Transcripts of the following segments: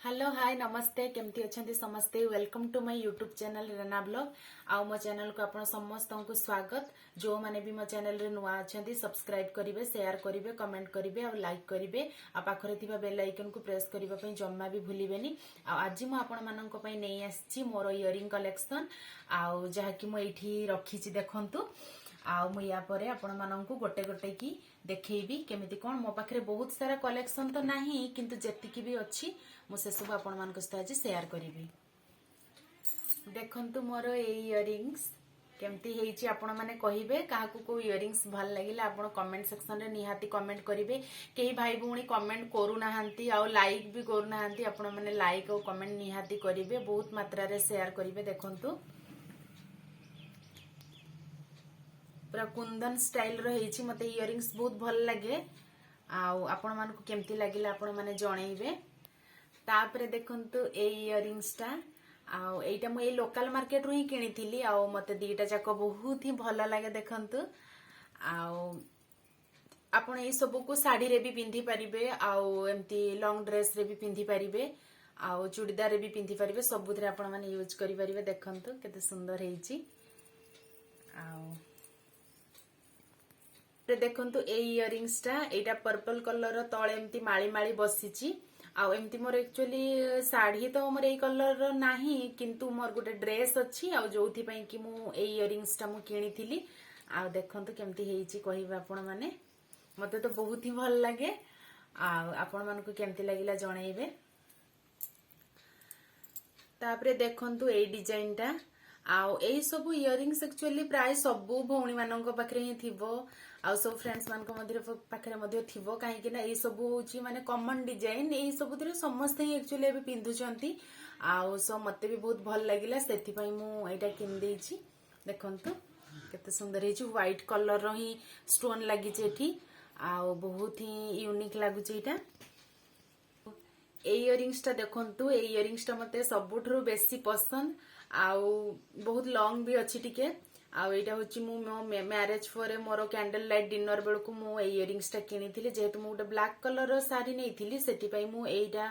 Hello, high, ନମସ୍ତେ। କେମିତି ଅଛନ୍ତି ସମସ୍ତେ? Welcome to my YouTube channel Rena Vlog। ଆଉ ମୋ ଚ୍ୟାନେଲକୁ ଆପଣ ସମସ୍ତଙ୍କୁ ସ୍ୱାଗତ। ଯେଉଁମାନେ ବି ମୋ ଚ୍ୟାନେଲରେ ନୂଆ ଅଛନ୍ତି, ସବସ୍କ୍ରାଇବ୍ କରିବେ, ସେୟାର କରିବେ, କମେଣ୍ଟ କରିବେ ଆଉ ଲାଇକ୍ କରିବେ। ଆଉ ପାଖରେ ଥିବା ବେଲ୍ ଆଇକନ୍କୁ ପ୍ରେସ୍ କରିବା ପାଇଁ ଜମା ବି ଭୁଲିବେନି। ଆଉ ଆଜି ମୁଁ ଆପଣମାନଙ୍କ ପାଇଁ ନେଇ ଆସିଛି ମୋର ଇୟରିଂ କଲେକ୍ସନ୍, ଆଉ ଯାହାକି ମୁଁ ଏଇଠି ରଖିଛି, ଦେଖନ୍ତୁ। ଆଉ ମୁଁ ୟା ପରେ ଆପଣମାନଙ୍କୁ ଗୋଟେ ଗୋଟେ କି ଦେଖେଇବି କେମିତି କ'ଣ। ମୋ ପାଖରେ ବହୁତ ସାରା କଲେକ୍ସନ୍ ତ ନାହିଁ, କିନ୍ତୁ ଯେତିକି ବି ଅଛି ମୁଁ ସେସବୁ ଆପଣମାନଙ୍କ ସହିତ ଆଜି ସେୟାର କରିବି। ଦେଖନ୍ତୁ, ମୋର ଏଇ ଇୟରିଙ୍ଗସ୍ କେମିତି ହେଇଛି ଆପଣମାନେ କହିବେ। କାହାକୁ କୋଉ ଇୟରିଙ୍ଗସ୍ ଭଲ ଲାଗିଲା, ଆପଣ କମେଣ୍ଟ ସେକ୍ସନରେ ନିହାତି କମେଣ୍ଟ କରିବେ। କେହି ଭାଇ ଭଉଣୀ କମେଣ୍ଟ କରୁନାହାନ୍ତି ଆଉ ଲାଇକ୍ ବି କରୁନାହାନ୍ତି। ଆପଣମାନେ ଲାଇକ୍ ଆଉ କମେଣ୍ଟ ନିହାତି କରିବେ, ବହୁତ ମାତ୍ରାରେ ସେୟାର କରିବେ। ଦେଖନ୍ତୁ, ପୁରା କୁନ୍ଦନ ଷ୍ଟାଇଲର ହେଇଛି। ମତେ ଇୟରିଙ୍ଗସ୍ ବହୁତ ଭଲ ଲାଗେ। ଆଉ ଆପଣମାନଙ୍କୁ କେମିତି ଲାଗିଲା, ଆପଣମାନେ ଜଣେଇବେ। ତାପରେ ଦେଖନ୍ତୁ ଏଇ ଇୟରିଙ୍ଗସଟା। ଆଉ ଏଇଟା ମୁଁ ଏଇ ଲୋକାଲ ମାର୍କେଟରୁ ହିଁ କିଣିଥିଲି। ଆଉ ମତେ ଦିଟା ଯାକ ବହୁତ ହିଁ ଭଲ ଲାଗେ। ଦେଖନ୍ତୁ, ଆଉ ଆପଣ ଏଇ ସବୁକୁ ଶାଢୀରେ ବି ପିନ୍ଧି ପାରିବେ, ଆଉ ଏମିତି ଲଙ୍ଗ ଡ୍ରେସରେ ବି ପିନ୍ଧି ପାରିବେ, ଆଉ ଚୁଡ଼ିଦାରରେ ବି ପିନ୍ଧି ପାରିବେ। ସବୁଥିରେ ଆପଣମାନେ ୟୁଜ୍ କରିପାରିବେ। ଦେଖନ୍ତୁ କେତେ ସୁନ୍ଦର ହେଇଛି। ଆଉ ଦେଖନ୍ତୁ ଏଇ ଇୟରିଙ୍ଗସଟା। ଏଇଟା ପର୍ପଲ କଲର, ତଳେ ଏମିତି ମାଳି ମାଳି ବସିଛି। ଆଉ ଏମିତି ମୋର ଆକ୍ଚୁଆଲି ଶାଢୀ ତ ମୋର ଏଇ କଲରର ନାହିଁ, କିନ୍ତୁ ମୋର ଗୋଟେ ଡ୍ରେସ୍ ଅଛି, ଆଉ ଯୋଉଥିପାଇଁ କି ମୁଁ ଏଇ ଇୟରିଙ୍ଗସଟା ମୁଁ କିଣିଥିଲି। ଆଉ ଦେଖନ୍ତୁ କେମିତି ହେଇଛି, କହିବେ ଆପଣମାନେ। ମତେ ତ ବହୁତ ହିଁ ଭଲ ଲାଗେ। ଆଉ ଆପଣମାନଙ୍କୁ କେମିତି ଲାଗିଲା ଜଣେଇବେ। ତାପରେ ଦେଖନ୍ତୁ ଏଇ ଡିଜାଇନଟା। ଆଉ ଏଇ ସବୁ ଇୟରିଙ୍ଗସ୍ ଆକ୍ଚୁଆଲି ପ୍ରାୟ ସବୁ ଭଉଣୀ ମାନଙ୍କ ପାଖରେ ହିଁ ଥିବ, ଆଉ ସବୁ ଫ୍ରେଣ୍ଡସ୍ ମାନଙ୍କ ମଧ୍ୟରେ ପାଖରେ ମଧ୍ୟ ଥିବ, କାହିଁକି ନା ଏଇ ସବୁ ହଉଛି ମାନେ କମନ ଡିଜାଇନ। ଏଇ ସବୁଥିରେ ସମସ୍ତେ ହିଁ ଆକ୍ଚୁଆଲି ଏବେ ପିନ୍ଧୁଛନ୍ତି। ଆଉ ସୋ ମତେ ବି ବହୁତ ଭଲ ଲାଗିଲା, ସେଥିପାଇଁ ମୁଁ ଏଇଟା କିଣିଦେଇଛି। ଦେଖନ୍ତୁ କେତେ ସୁନ୍ଦର ହେଇଛି। ହ୍ୱାଇଟ କଲର ର ହିଁ ଷ୍ଟୋନ ଲାଗିଛି ଏଠି, ଆଉ ବହୁତ ହିଁ ୟୁନିକ୍ ଲାଗୁଛି ଏଇଟା। ଏଇ ଇୟରିଙ୍ଗସ୍ ଟା ଦେଖନ୍ତୁ। ଏଇ ଇୟରିଙ୍ଗସ୍ ଟା ମତେ ସବୁଠାରୁ ବେଶୀ ପସନ୍ଦ, ଆଉ ବହୁତ ଲଙ୍ଗ ବି ଅଛି ଟିକେ। ଆଉ ଏଇଟା ହଉଛି ମୁଁ ମୋ ମ୍ୟାରେଜ ପରେ ମୋର କ୍ୟାଣ୍ଡେଲ ଲାଇଟ୍ ଡିନର ବେଳକୁ ମୁଁ ଏଇ ଇୟରିଙ୍ଗସ୍ ଟା କିଣିଥିଲି। ଯେହେତୁ ମୁଁ ଗୋଟେ ବ୍ଲାକ୍ କଲର ର ଶାଢୀ ନେଇଥିଲି, ସେଥିପାଇଁ ମୁଁ ଏଇଟା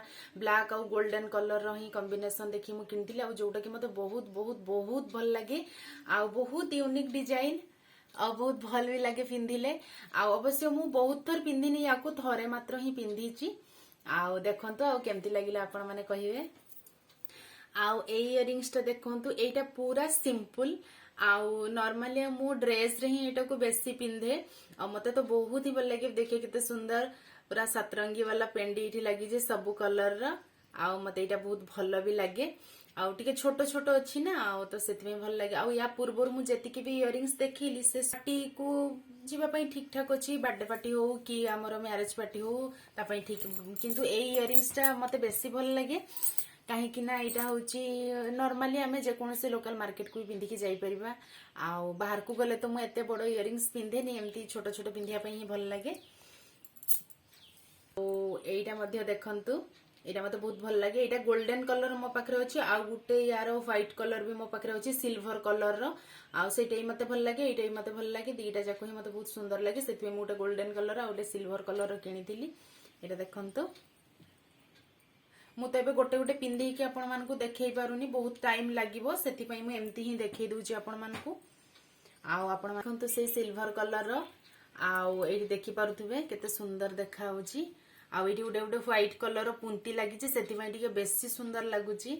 ବ୍ଲାକ୍ ଆଉ ଗୋଲ୍ଡେନ କଲର ର ହିଁ କମ୍ବିନେସନ ଦେଖି ମୁଁ କିଣିଥିଲି, ଆଉ ଯୋଉଟା କି ମତେ ବହୁତ ବହୁତ ବହୁତ ଭଲ ଲାଗେ, ଆଉ ବହୁତ ୟୁନିକ୍ ଡିଜାଇନ, ଆଉ ବହୁତ ଭଲ ବି ଲାଗେ ପିନ୍ଧିଲେ। ଆଉ ଅବଶ୍ୟ ମୁଁ ବହୁତ ଥର ପିନ୍ଧିନି ୟାକୁ, ଥରେ ମାତ୍ର ହିଁ ପିନ୍ଧିଛି। ଆଉ ଦେଖନ୍ତୁ, ଆଉ କେମିତି ଲାଗିଲା ଆପଣ ମାନେ କହିବେ। ଆଉ ଏଇ ଇୟରିଙ୍ଗସ୍ ଟା ଦେଖନ୍ତୁ। ଏଇଟା ପୁରା ସିମ୍ପଲ, ଆଉ ନର୍ମାଲି ମୁଁ ଡ୍ରେସ ରେ ହିଁ ଏଇଟାକୁ ବେଶୀ ପିନ୍ଧେ, ଆଉ ମତେ ତ ବହୁତ ହିଁ ଭଲ ଲାଗେ। ଦେଖିଏ କେତେ ସୁନ୍ଦର, ପୁରା ସାତରଙ୍ଗୀ ବାଲା ପେଣ୍ଡି ଏଇଠି ଲାଗିଛି ସବୁ କଲର ର। ଆଉ ମତେ ଏଇଟା ବହୁତ ଭଲ ବି ଲାଗେ। ଆଉ ଟିକେ ଛୋଟ ଛୋଟ ଅଛି ନା, ଆଉ ତ ସେଥିପାଇଁ ଭଲ ଲାଗେ। ଆଉ ୟା ପୂର୍ବରୁ ମୁଁ ଯେତିକି ବି ଇୟରିଙ୍ଗସ୍ ଦେଖିଲି, ସେ ପାର୍ଟିକୁ ଯିବା ପାଇଁ ଠିକ ଠାକ ଅଛି। ବାର୍ଥଡେ ପାର୍ଟି ହଉ କି ଆମର ମ୍ୟାରେଜ ପାର୍ଟି ହଉ, ତା ପାଇଁ ଠିକ। କିନ୍ତୁ ଏଇ ଇୟରିଙ୍ଗସ୍ ଟା ମତେ ବେଶୀ ଭଲ ଲାଗେ, କାହିଁକି ନା ଏଇଟା ହଉଛି ନର୍ମାଲି ଆମେ ଯେକୌଣସି ଲୋକାଲ ମାର୍କେଟକୁ ବି ପିନ୍ଧିକି ଯାଇପାରିବା। ଆଉ ବାହାରକୁ ଗଲେ ତ ମୁଁ ଏତେ ବଡ ଇୟରିଙ୍ଗସ୍ ପିନ୍ଧେନି, ଏମିତି ଛୋଟ ଛୋଟ ପିନ୍ଧିବା ପାଇଁ ହିଁ ଭଲ ଲାଗେ। ଆଉ ଏଇଟା ମଧ୍ୟ ଦେଖନ୍ତୁ। ଏଇଟା ମତେ ବହୁତ ଭଲ ଲାଗେ। ଏଇଟା ଗୋଲ୍ଡେନ କଲର ମୋ ପାଖରେ ଅଛି, ଆଉ ଗୋଟେ ୟାର ହ୍ୱାଇଟ କଲର ବି ମୋ ପାଖରେ ଅଛି, ସିଲଭର କଲର ର। ଆଉ ସେଇଟା ବି ମତେ ଭଲ ଲାଗେ, ଏଇଟା ବି ମତେ ଭଲ ଲାଗେ। ଦିଟା ଯାକ ହିଁ ମତେ ବହୁତ ସୁନ୍ଦର ଲାଗେ। ସେଥିପାଇଁ ମୁଁ ଗୋଟେ ଗୋଲ୍ଡେନ କଲର ଆଉ ଗୋଟେ ସିଲଭର କଲର କିଣିଥିଲି। ଏଇଟା ଦେଖନ୍ତୁ। ମୁଁ ତ ଏବେ ଗୋଟେ ଗୋଟେ ପିନ୍ଧିକି ଆପଣମାନଙ୍କୁ ଦେଖେଇ ପାରୁନି, ବହୁତ ଟାଇମ ଲାଗିବ। ସେଥିପାଇଁ ମୁଁ ଏମିତି ହିଁ ଦେଖେଇ ଦଉଛି ଆପଣମାନଙ୍କୁ। ଆଉ ଆପଣ ଦେଖନ୍ତୁ ସେଇ ସିଲଭର କଲର ର। ଆଉ ଏଇଠି ଦେଖିପାରୁଥିବେ କେତେ ସୁନ୍ଦର ଦେଖା ହଉଛି। ଆଉ ଏଇଠି ଗୋଟେ ଗୋଟେ ହ୍ୱାଇଟ କଲର ପୁନ୍ତି ଲାଗିଛି, ସେଥିପାଇଁ ଟିକେ ବେଶୀ ସୁନ୍ଦର ଲାଗୁଛି।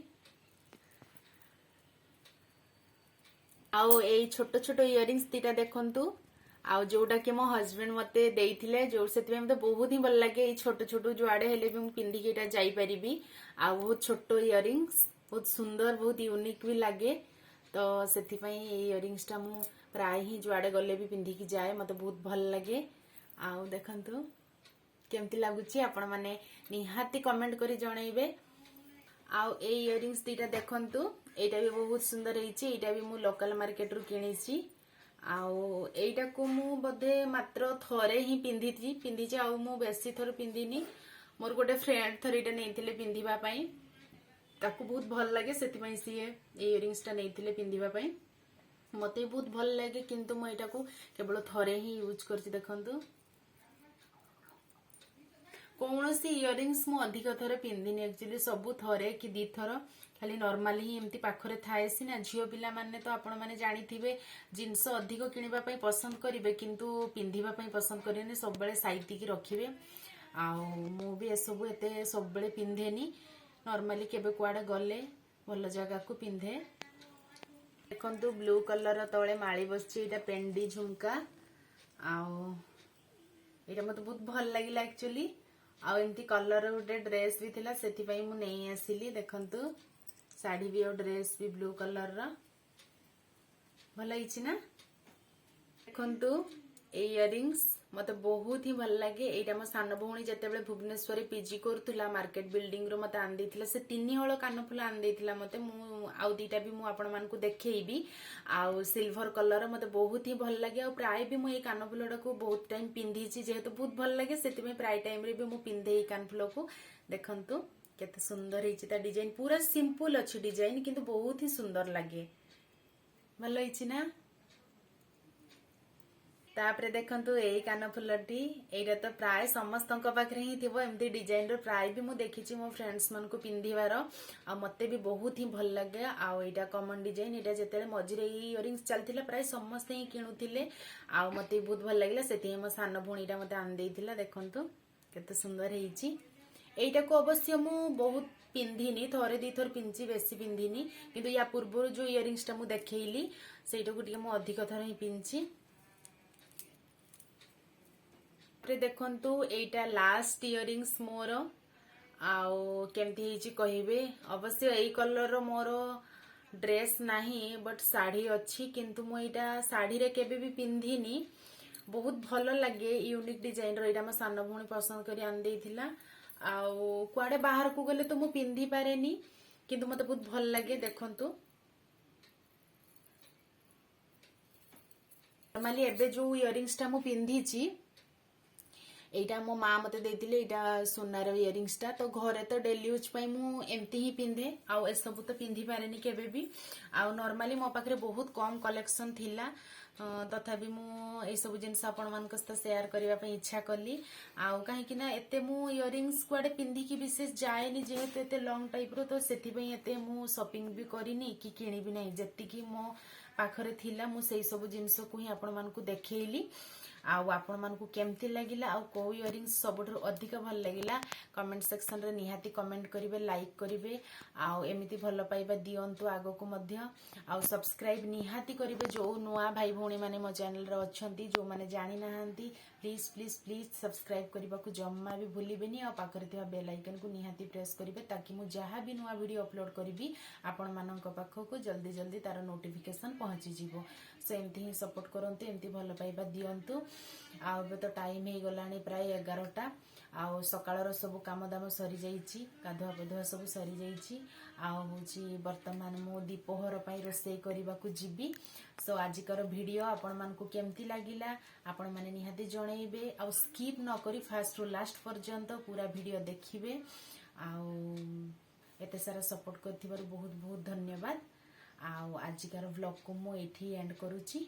ଆଉ ଏଇ ଛୋଟ ଛୋଟ ଇୟରିଙ୍ଗସ୍ ଦିଟା ଦେଖନ୍ତୁ, ଆଉ ଯୋଉଟା କି ମୋ ହଜବେଣ୍ଡ ମତେ ଦେଇଥିଲେ, ଯୋଉ ସେଥିପାଇଁ ମତେ ବହୁତ ହିଁ ଭଲ ଲାଗେ। ଏଇ ଛୋଟ ଛୋଟ ଯୁଆଡେ ହେଲେ ବି ମୁଁ ପିନ୍ଧିକି ଏଇଟା ଯାଇପାରିବି। ଆଉ ବହୁତ ଛୋଟ ଇୟରିଙ୍ଗସ୍, ବହୁତ ସୁନ୍ଦର, ବହୁତ ୟୁନିକ୍ ବି ଲାଗେ। ତ ସେଥିପାଇଁ ଏଇ ଇୟରିଙ୍ଗସ୍ ଟା ମୁଁ ପ୍ରାୟ ହିଁ ଯୁଆଡେ ଗଲେ ବି ପିନ୍ଧିକି ଯାଏ। ମତେ ବହୁତ ଭଲ ଲାଗେ। ଆଉ ଦେଖନ୍ତୁ କେମିତି ଲାଗୁଛି, ଆପଣମାନେ ନିହାତି କମେଣ୍ଟ କରି ଜଣେଇବେ। ଆଉ ଏଇ ଇୟରିଙ୍ଗସ୍ ଦିଟା ଦେଖନ୍ତୁ। ଏଇଟା ବି ବହୁତ ସୁନ୍ଦର ହେଇଛି। ଏଇଟା ବି ମୁଁ ଲୋକାଲ ମାର୍କେଟରୁ କିଣିଛି। ଆଉ ଏଇଟାକୁ ମୁଁ ବୋଧେ ମାତ୍ର ଥରେ ହିଁ ପିନ୍ଧିଛି, ଆଉ ମୁଁ ବେଶୀ ଥର ପିନ୍ଧିନି। ମୋର ଗୋଟେ ଫ୍ରେଣ୍ଡ ଥରେ ଏଇଟା ନେଇଥିଲେ ପିନ୍ଧିବା ପାଇଁ। ତାକୁ ବହୁତ ଭଲ ଲାଗେ, ସେଥିପାଇଁ ସିଏ ଏଇ ଇୟରିଙ୍ଗସ୍ ଟା ନେଇଥିଲେ ପିନ୍ଧିବା ପାଇଁ। ମତେ ବି ବହୁତ ଭଲ ଲାଗେ, କିନ୍ତୁ ମୁଁ ଏଇଟାକୁ କେବଳ ଥରେ ହିଁ ୟୁଜ୍ କରିଛି। ଦେଖନ୍ତୁ, କୌଣସି ଇୟରିଙ୍ଗସ୍ ମୁଁ ଅଧିକ ଥର ପିନ୍ଧିନି ଆକ୍ଚୁଆଲି। ସବୁ ଥରେ କି ଦିଥର ଖାଲି ନର୍ମାଲି ହିଁ ଏମିତି ପାଖରେ ଥାଏ ସିନା। ଝିଅ ପିଲାମାନେ ତ ଆପଣମାନେ ଜାଣିଥିବେ, ଜିନିଷ ଅଧିକ କିଣିବା ପାଇଁ ପସନ୍ଦ କରିବେ, କିନ୍ତୁ ପିନ୍ଧିବା ପାଇଁ ପସନ୍ଦ କରିବେନି, ସବୁବେଳେ ସାଇତିକି ରଖିବେ। ଆଉ ମୁଁ ବି ଏସବୁ ଏତେ ସବୁବେଳେ ପିନ୍ଧେନି, ନର୍ମାଲି କେବେ କୁଆଡ଼େ ଗଲେ ଭଲ ଜାଗାକୁ ପିନ୍ଧେ। ଦେଖନ୍ତୁ, ବ୍ଲୁ କଲର ତଳେ ମାଳି ବସିଛି। ଏଇଟା ପେଣ୍ଡି ଝୁମକା ଆଉ ଏଇଟା ମତେ ବହୁତ ଭଲ ଲାଗିଲା ଆକ୍ଚୁଆଲି। ଆଉ ଏମିତି କଲର ଗୋଟେ ଡ୍ରେସ୍ ବି ଥିଲା, ସେଥିପାଇଁ ମୁଁ ନେଇ ଆସିଲି। ଦେଖନ୍ତୁ, ଶାଢୀ ବି ଆଉ ଡ୍ରେସ୍ ବି ବ୍ଲୁ କଲରର। ଭଲ ହେଇଛି ନା? ଦେଖନ୍ତୁ, ଏଇ ଇୟରିଙ୍ଗସ୍ ମତେ ବହୁତ ହିଁ ଭଲ ଲାଗେ। ଏଇଟା ମୋ ସାନ ଭଉଣୀ ଯେତେବେଳେ ଭୁବନେଶ୍ୱରରେ ପିଜି କରୁଥିଲା, ମାର୍କେଟ ବିଲ୍ଡିଂ ରୁ ମତେ ଆଣିଦେଇଥିଲା। ସେ ତିନି ହଳ କାନଫୁଲ ଆଣିଦେଇଥିଲା ମତେ। ମୁଁ ଆଉ ଦିଟା ବି ମୁଁ ଆପଣମାନଙ୍କୁ ଦେଖେଇବି। ଆଉ ସିଲଭର କଲର ମତେ ବହୁତ ହିଁ ଭଲ ଲାଗେ। ଆଉ ପ୍ରାୟ ବି ମୁଁ ଏଇ କାନଫୁଲଟାକୁ ବହୁତ ଟାଇମ ପିନ୍ଧିଛି। ଯେହେତୁ ବହୁତ ଭଲ ଲାଗେ, ସେଥିପାଇଁ ପ୍ରାୟ ଟାଇମରେ ବି ମୁଁ ପିନ୍ଧେ ଏଇ କାନଫୁଲକୁ। ଦେଖନ୍ତୁ, କେତେ ସୁନ୍ଦର ହେଇଛି ତା ଡିଜାଇନ। ପୁରା ସିମ୍ପଲ ଅଛି ଡିଜାଇନ, କିନ୍ତୁ ବହୁତ ହିଁ ସୁନ୍ଦର ଲାଗେ। ଭଲ ହେଇଛି ନା? ତାପରେ ଦେଖନ୍ତୁ ଏଇ କାନଫୁଲଟି। ଏଇଟା ତ ପ୍ରାୟ ସମସ୍ତଙ୍କ ପାଖରେ ହିଁ ଥିବ। ଏମିତି ଡିଜାଇନର ପ୍ରାୟ ବି ମୁଁ ଦେଖିଛି ମୋ ଫ୍ରେଣ୍ଡସ୍ ମାନଙ୍କୁ ପିନ୍ଧିବାର। ଆଉ ମତେ ବି ବହୁତ ହିଁ ଭଲ ଲାଗେ। ଆଉ ଏଇଟା କମନ ଡିଜାଇନ। ଏଇଟା ଯେତେବେଳେ ମଝିରେ ଏଇ ଇୟରିଙ୍ଗସ୍ ଚାଲିଥିଲା, ପ୍ରାୟ ସମସ୍ତେ ହିଁ କିଣୁଥିଲେ। ଆଉ ମତେ ବି ବହୁତ ଭଲ ଲାଗିଲା, ସେଥିପାଇଁ ମୋ ସାନ ଭଉଣୀଟା ମତେ ଆଣିଦେଇଥିଲା। ଦେଖନ୍ତୁ, କେତେ ସୁନ୍ଦର ହେଇଛି। ଏଇଟାକୁ ଅବଶ୍ୟ ମୁଁ ବହୁତ ପିନ୍ଧିନି, ଥରେ ଦିଥର ପିନ୍ଧିଛି, ବେଶୀ ପିନ୍ଧିନି। କିନ୍ତୁ ୟା ପୂର୍ବରୁ ଯୋଉ ଇୟରିଙ୍ଗସ୍ ଟା ମୁଁ ଦେଖେଇଲି, ସେଇଟାକୁ ଟିକେ ମୁଁ ଅଧିକ ଥର ହିଁ ପିନ୍ଧିଛି। ତାପରେ ଦେଖନ୍ତୁ, ଏଇଟା ଲାଷ୍ଟ ଇୟରିଙ୍ଗସ୍ ମୋର। ଆଉ କେମିତି ହେଇଛି କହିବେ। ଅବଶ୍ୟ ଏଇ କଲରର ମୋର ଡ୍ରେସ୍ ନାହିଁ, ବଟ୍ ଶାଢୀ ଅଛି। କିନ୍ତୁ ମୁଁ ଏଇଟା ଶାଢୀରେ କେବେ ବି ପିନ୍ଧିନି। ବହୁତ ଭଲ ଲାଗେ, ୟୁନିକ୍ ଡିଜାଇନର। ଏଇଟା ମୋ ସାନ ଭଉଣୀ ପସନ୍ଦ କରି ଆଣିଦେଇଥିଲା। ଆଉ କୁଆଡେ ବାହାରକୁ ଗଲେ ତ ମୁଁ ପିନ୍ଧି ପାରେନି, କିନ୍ତୁ ମତେ ବହୁତ ଭଲ ଲାଗେ। ଦେଖନ୍ତୁ, ନର୍ମାଲି ଏବେ ଯୋଉ ଇୟରିଙ୍ଗସ୍ ଟା ମୁଁ ପିନ୍ଧିଛି, ଏଇଟା ମୋ ମା ମତେ ଦେଇଥିଲେ। ଏଇଟା ସୁନାର ଇୟରିଙ୍ଗସ୍ ଟା। ତ ଘରେ ତ ଡେଲି ୟୁଜ୍ ପାଇଁ ମୁଁ ଏମିତି ହିଁ ପିନ୍ଧେ, ଆଉ ଏସବୁ ତ ପିନ୍ଧି ପାରେନି କେବେ ବି। ଆଉ ନର୍ମାଲି ମୋ ପାଖରେ ବହୁତ କମ କଲେକ୍ସନ ଥିଲା, ତଥାପି ମୁଁ ଏଇସବୁ ଜିନିଷ ଆପଣମାନଙ୍କ ସହିତ ସେୟାର କରିବା ପାଇଁ ଇଚ୍ଛା କଲି। ଆଉ କାହିଁକି ନା ଏତେ ମୁଁ ଇୟରିଙ୍ଗସ୍ କୁଆଡେ ପିନ୍ଧିକି ବିଶେଷ ଯାଏନି, ଯେହେତୁ ଏତେ ଲଙ୍ଗ ଟାଇପର, ତ ସେଥିପାଇଁ ଏତେ ମୁଁ ସପିଂ ବି କରିନି କି କିଣିବି ନାହିଁ। ଯେତିକି ମୋ ପାଖରେ ଥିଲା, ମୁଁ ସେଇ ସବୁ ଜିନିଷକୁ ହିଁ ଆପଣମାନଙ୍କୁ ଦେଖେଇଲି। ଆଉ ଆପଣମାନଙ୍କୁ କେମିତି ଲାଗିଲା ଆଉ କୋଉ ଇୟରିଙ୍ଗସ୍ ସବୁଠାରୁ ଅଧିକ ଭଲ ଲାଗିଲା, କମେଣ୍ଟ ସେକ୍ସନରେ ନିହାତି କମେଣ୍ଟ କରିବେ, ଲାଇକ୍ କରିବେ ଆଉ ଏମିତି ଭଲ ପାଇବା ଦିଅନ୍ତୁ ଆଗକୁ ମଧ୍ୟ। ଆଉ ସବସ୍କ୍ରାଇବ ନିହାତି କରିବେ। ଯୋଉ ନୂଆ ଭାଇ ଭଉଣୀମାନେ ମୋ ଚ୍ୟାନେଲରେ ଅଛନ୍ତି, ଯୋଉମାନେ ଜାଣିନାହାନ୍ତି, ପ୍ଲିଜ୍ ପ୍ଲିଜ୍ ପ୍ଲିଜ୍ ସବସ୍କ୍ରାଇବ କରିବାକୁ ଜମା ବି ଭୁଲିବେନି। ଆଉ ପାଖରେ ଥିବା ବେଲ୍ ଆଇକନ୍କୁ ନିହାତି ପ୍ରେସ୍ କରିବେ, ତାକି ମୁଁ ଯାହା ବି ନୂଆ ଭିଡ଼ିଓ ଅପଲୋଡ କରିବି, ଆପଣମାନଙ୍କ ପାଖକୁ ଜଲ୍ଦି ଜଲ୍ଦି ତାର ନୋଟିଫିକେସନ୍ ପହଞ୍ଚିଯିବ। ସୋ ଏମିତି ହିଁ ସପୋର୍ଟ କରନ୍ତୁ, ଏମିତି ଭଲ ପାଇବା ଦିଅନ୍ତୁ। ଆଉ ଏବେ ତ ଟାଇମ୍ ହେଇଗଲାଣି ପ୍ରାୟ 11ଟା। ଆଉ ସକାଳର ସବୁ କାମ ଦାମ ସରିଯାଇଛି, ଗାଧୁଆ ପାଧୁଆ ସବୁ ସରିଯାଇଛି। ଆଉ ହେଉଛି ବର୍ତ୍ତମାନ ମୁଁ ଦ୍ୱିପହର ପାଇଁ ରୋଷେଇ କରିବାକୁ ଯିବି। ସୋ ଆଜିକାର ଭିଡ଼ିଓ ଆପଣମାନଙ୍କୁ କେମିତି ଲାଗିଲା, ଆପଣମାନେ ନିହାତି ଜଣେଇବେ। ଆଉ ସ୍କିପ୍ ନ କରି ଫାଷ୍ଟରୁ ଲାଷ୍ଟ ପର୍ଯ୍ୟନ୍ତ ପୁରା ଭିଡ଼ିଓ ଦେଖିବେ। ଆଉ ଏତେ ସାରା ସପୋର୍ଟ କରିଥିବାରୁ ବହୁତ ବହୁତ ଧନ୍ୟବାଦ। ଆଉ ଆଜିକାର ବ୍ଲଗକୁ ମୁଁ ଏଇଠି ଏଣ୍ଡ କରୁଛି।